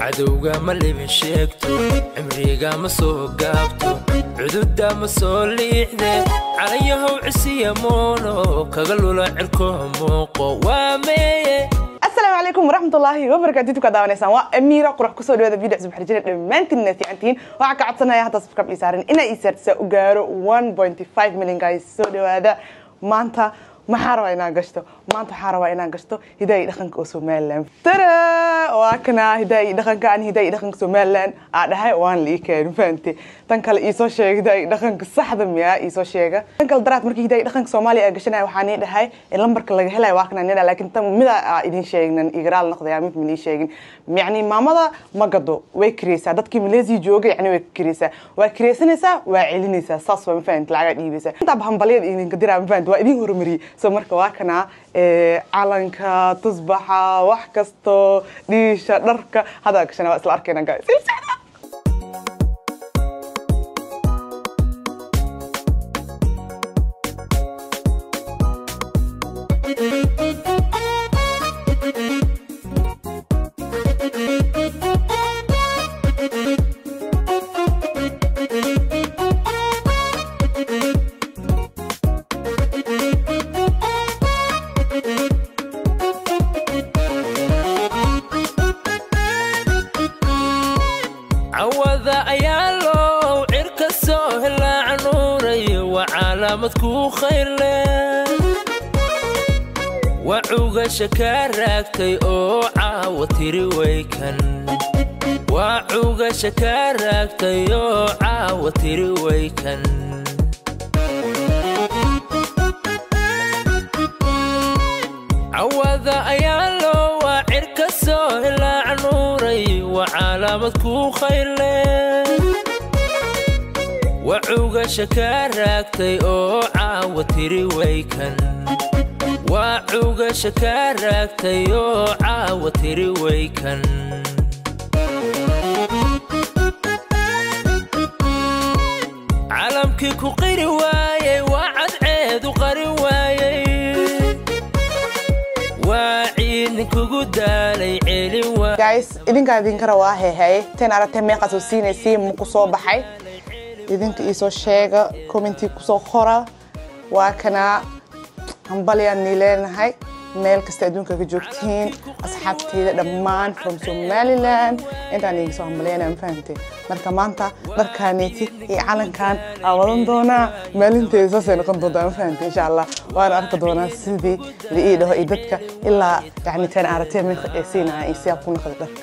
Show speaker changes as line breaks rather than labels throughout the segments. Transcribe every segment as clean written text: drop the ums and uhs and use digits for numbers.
Cadowga ma libin sheegto, cimriga ma soo gaabto, cududa ma soo liixde. Calayahow cisiya moono kaga lula cirko muuqo waa meeye.
Asalaamu calaykum waraxmatullaahi wabarakaatu. Youtube ka daawanaysaan waa Amiira Qurux. Kusoo dhawaada video cusub. Xarjina dhammaantiinna fiicantihiin. Waxaa ka codsanaya hadda subscribe ii saaran inaa ii saartisa u gaaro 1.5 million. Guys, soo dhawaada. Maanta maxaa rabaa inaan gashto? Maanta waxaa rabaa inaan gashto hidaha iyo dhaqanka oo Somaliland. Tada, waa kana hidaha iyo dhaqanka. Aan hidaha iyo dhaqanka Somaliland aa dhahay, waan la ii keenay, fahamtay? Tan kale iisoo sheega, hidaha iyo dhaqanka saxda miyaa? Iisoo sheega. Tan kale, daraad markii hidaha iyo dhaqanka Soomaaliya aa gashanaya, waxaan ii dhahay in lambarka laga helayo waa kana nidha, laakiin tan mida aa idin sheegnan igaraal noqdaya, mid min ii sheegin. Yacni maamada ma gado, way kireysaa. Dadkii Malaysia jooga, yacni way kireysaa, waa kireysanaysaa, waa celinaysaa, saas waa, ma fahamtay? Lacagaa dhiibaysaa. Intaa hambalyada idinka diraa, ma fahamtay? Waa idin horumariyey. So marka waa kana calanka, tusbaxa, wax kasto, dhiisha, dharka hadaa gashana, waa isla arkayna, guys.
Cawada ayaa loow cirka soo helaa canuuray, waa calaamad kuu khayrle, waa cugasha kaa raagtay oo caawa tiri waykan, waa cugasha kaa raagtay oo caawa tiri waykan. Cawada ayaa loo waa cirka soo helaa canuuray, waa calaamad kuu khayrle, waa cugasha kaa raagtay oo caawa tiri waykan, waa cugasha kaa raagtay oo caawa tiri waykan. Calamkii ku qiri waayey, waa cadceedu qarin waayey, waa ciidinkugu daalay celin waa.
Guys, idinkaa idinka rabaa. Hehay, ten aragtay meeqaa soo siinaysay? Muku soo baxay? Idinka iisoo sheega, commenti kusoo qora. Waa kana, hambalyaan nii leenahay meel kasta adduunka ka joogtiin, asxaabteyda dhammaan from Somaliland. Intaan iiga soo hambalyanaya, ma fahamtay? Marka maanta dharkaneeti iyo calankan aa wadan doonaa, maalinteeda saasay noqon doontaa, ma fahamtay? Insha Allah waana arki doonaa sidii la ii dhaho iyo dadka ilaa yacni teen aragtay meeqa ee siinaya iyo siyaa ku noqda dharka.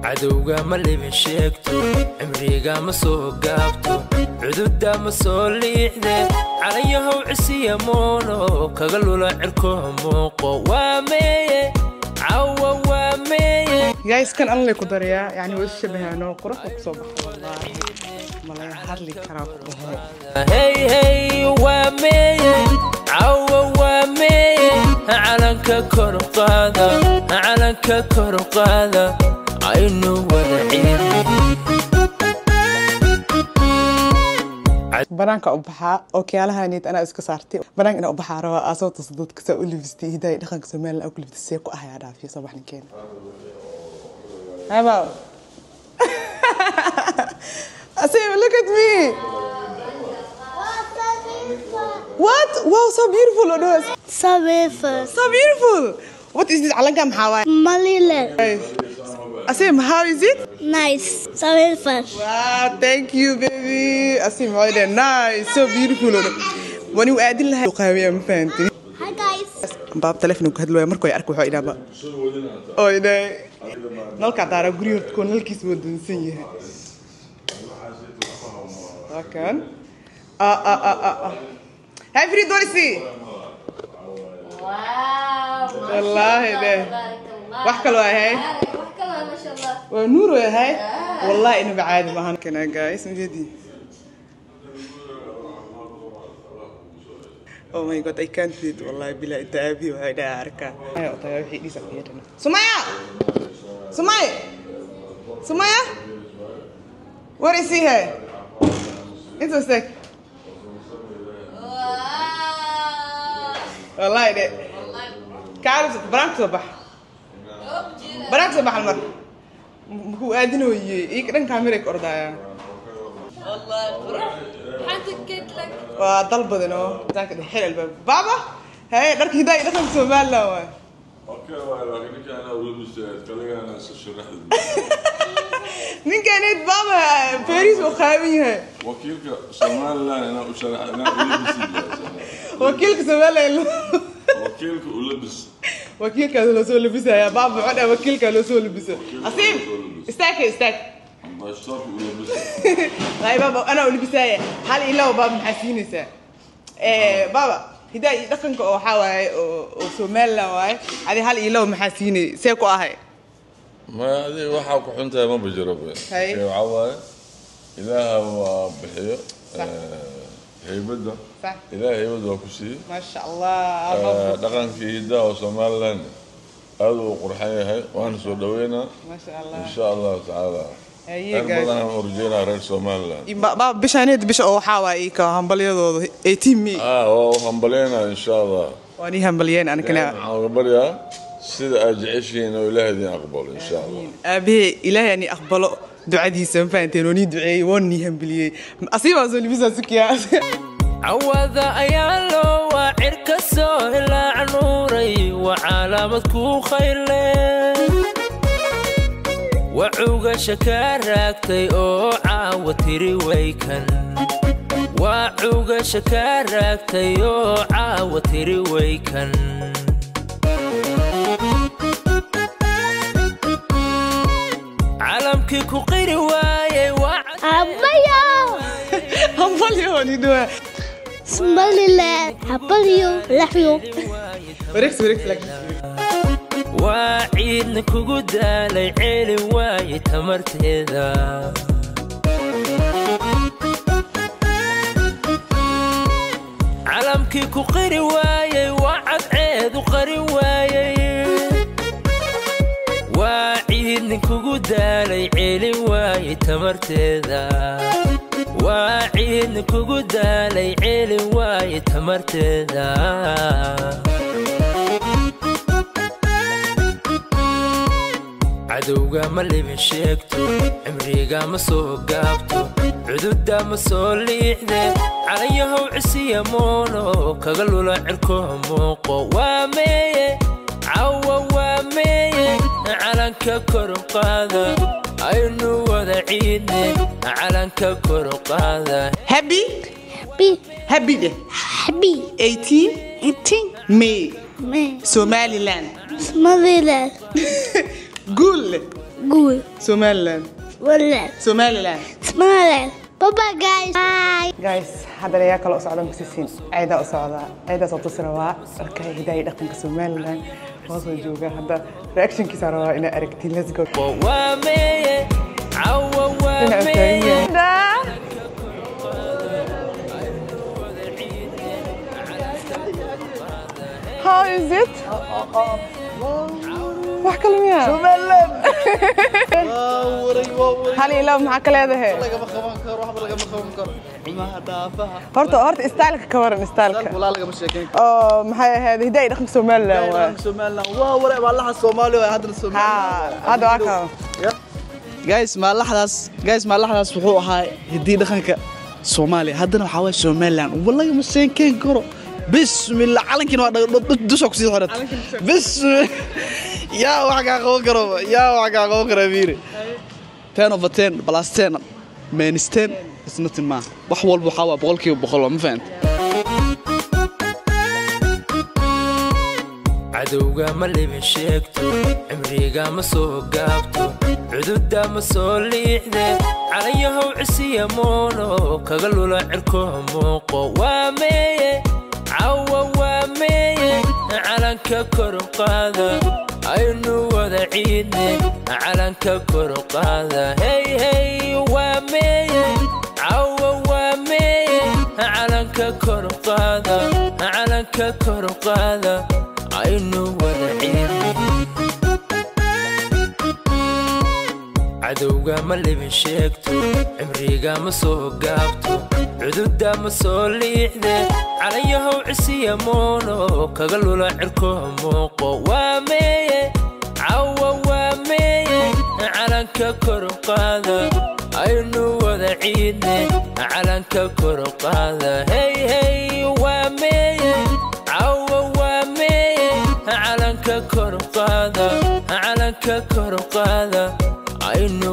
Cadowga ma libin sheegto, cimriga ma soo gaabto, cududa ma soo liixde. Calayahow cisiya moono kaga lula cirko muuqo waa meeye, cawa waa meeye.
Guys, kan alle ku darayaa, yani way ishabahaano, quruxda kusoo baxa, wallaahi ma laga hadli karaa ku dhahe.
Hey hey, waa meeye, cawa waa meeye. Calanka kor u qaada, calanka kor u qaada, aynu wada ciidno.
Banaanka u baxaa oo kiyaalahaneed anaa iska saartay. Banaanka inaa u baxaa rabaa, aa soo tuso dadka saa u libistay hidaha iyo dhaqanka Somaliland aa ku libistay. See ku ahayaa dhaafiyo soo bax ninkeena. Hi, Bob. Asim, look at me. What? Wow, so beautiful. Oh, no.
So beautiful.
So beautiful. What is this? Calanka maxaa waaye?
Somaliland.
Asim, how is it?
Nice. So beautiful.
Wow, thank you, baby. Asim, waa nice, so beautiful. Wani u aadin lahaa qaawiya, ma fahantay?
Hi, guys.
Baab telefoon ku hadlaya markuu ay arko wuxuu idhaaba oo idhay nalka daara guriga horta kuwa nalkiis wuu dansan yahay. Waa kan. Ah ah ah ah ah. Hey Frid, warisi. Wallaahi deh wax kaloo ahay waa nuur yahay, wallahi inaba caadi maahan kana. Guys, majeedii? Oh my God, I can't wait. Wallahi bila inta aabihi waxay dhahay arkaa. Ay, otaya wixii dhiisa ku yeedhana. Sumaya! Sumaya! Sumaya! Where is he here? Inta sek. Wallahi de. Kaalis banaanka soo bax. Banaanka soo bax hal mar. Muxuu aadinooyey? Iyaga dhan kaamiray ka ordayaan.
والله قرح حنتكت لك.
Waa dal badan oo saanka dhex xir albaab. Baaba, hey, dharka hidaha iyo dhaqanka Somaliland waay.
Okay waay, laakiin ninka anaa ula bistaad kaliga anaa isa sharaxdi.
Ninkaneed baaba Paris uu qaawan yahay.
Wakiilka Somaliland inaa u sharax inaa ula bisid.
Wakiilka Somaliland.
Wakiilka ula bis.
Wakiilkaa loo soo labisayaa. Baaba wuxuu dhahay wakiilkaa loo soo labiso. Asiim, istaag, istaag.
Ambassadorka ula bis.
Ay baaba, anaa u labisaaya. Hal iyo labo baaba maxaa siinaysaa? Baaba, hidaha iyo dhaqanka oo waxaa waaye oo Somaliland waaye. Adi hal iyo labo maxaa siinay? See ku ahay?
Ma adiga waxaa ku xun tahay maba jiro be.
Hay.
Waxaa waaye Ilaaha waa bixiyo.
Sax.
Haybadda.
Sax.
Ilaaha haybadda waa ku siiyey.
Maasha Allah.
Dhaqankii hidaha oo Somaliland aad uu qurxan yahay, waana soo dhaweynaa.
Maasha Allah.
Insha Allahu tacaala.
Haye,
reer
guys.
Badan aan urjeynaa reer Somaliland.
Baaba, bishaaneed bisha oo waxaa waaye ika hambalyadooda 18 May.
Ah, waa u hambalyeynaa insha Allah.
Waan ii hambalyeen anigana.
Waxaan uga baryaa sida aad jeceshihiin oo Ilaah idin aqbalo insha Allah.
Aabahey Ilaahay ani aqbalo ducadiisa, ma fahanteen? Oo nii duceeyey, waan nii hambaliyey. Asiibaa soo libisaa sukiyaa.
Cawada ayaa loo waa cirka soo ilaa nuuray, waa calaamad ku khayle, wacugasha kaa raagtay oo caawa tiri waykan, waa cugasha kaa raagtay oo caawa tiri waykan. Calamkii ku qiri waayey waa
Abayo.
Hambalyo waan ii dhawaa.
Somaliland. Abayo. Laxyo.
Wareegsi, wareegsi laakiin.
Waa ciidna kugu daalay ceeli waaye tamarteeda. Calamkii ku qiri waayey waa cadceedu qarin waayey, waa ciidna kugu daalay ceeli waaye tamarteeda, waa ciidna kugu daalay ceeli waaye tamarteeda. Cadowga ma libin sheegto, cimriga ma soo gaabto, cududa ma soo liixde, calayahow cisiya moono kaga lula cirko muuqo. Waa meeye cawa, waa meeye calanka kor u qaada, aynu wada ciidne, calanka kor u qaada.
Happy.
Happy.
Happy deh.
Happy.
18
18
May.
May.
Somaliland.
Somaliland.
Guul.
Good.
Somaliland.
Somaliland.
Somaliland.
Somaliland. Bye bye guys. Bye.
Guys, haddana yaa kale u socda masisiin ciidaa u socdaa, ciidaas oo tusi rabaa dharka hidaha iyo dhaqanka Somaliland. Waa soo joogaa hadda, reactionkiisa rabaa inaa aragtiin. Let's go.
Waa meeye cawa, waa
Dhinaca taagan
meeye
yahay. How is it? Wax kale miyaa? Hal iyo labo maxaa ka leedahay?
Lagama qaban karo, waxba lagama qaban karo, xumaha dhaafaha.
Horta styleka ka waran, styleka.
Walaa lagama sheekeyn karo.
Oo maxay ahayd hidaha iyo dhaqanka Somaliland waa.
Somaliland waa ware, waa laxa Soomaaliya waa haddana Somaliland.
Ha, hadda waa ka.
Guys, maalaxdaas, guys, maalaxdaas wuxuu ahaa hiddii dhaqanka Soomaaliya, haddana waxaa waay Somaliland. Wallahi ma sheekeyn karo. Bismillah, calankiina waa dusha kusii xirat. Bismillah, yaa wax kaa qaban karo, yaa wax kaa qaban karo fiiri. 10 over 10 plus 10 minus 10 is nothing. Ma wax walba waxaa waa 100%, waa ma fahant.
Cadowga ma libin sheegto, cimriga ma soo gaabto, cududa ma soo liixde, calayahow cisiya moono kaga lula cirko muuqo. Waa meeye cawa, waa meeye calanka kor u qaada, aynu wada ciidne, calanka kor u qaada. Hey hey, waa meeye cawa, waa meeye calanka kor u qaada, calanka kor u qaada, aynu wada ciidne. Cadowga ma libin sheegto, cimriga ma soo gaabto, cududa ma soo liixde, calayahow cisiya moono kaga lula cirko muuqo. Waa meeye cawa, waa Calanka kor u qaada, aynu wada ciidne. Calanka kor u qaada, hey hey, waa meeye cawa, waa meeye. Calanka kor u qaada, calanka kor u qaada, aynu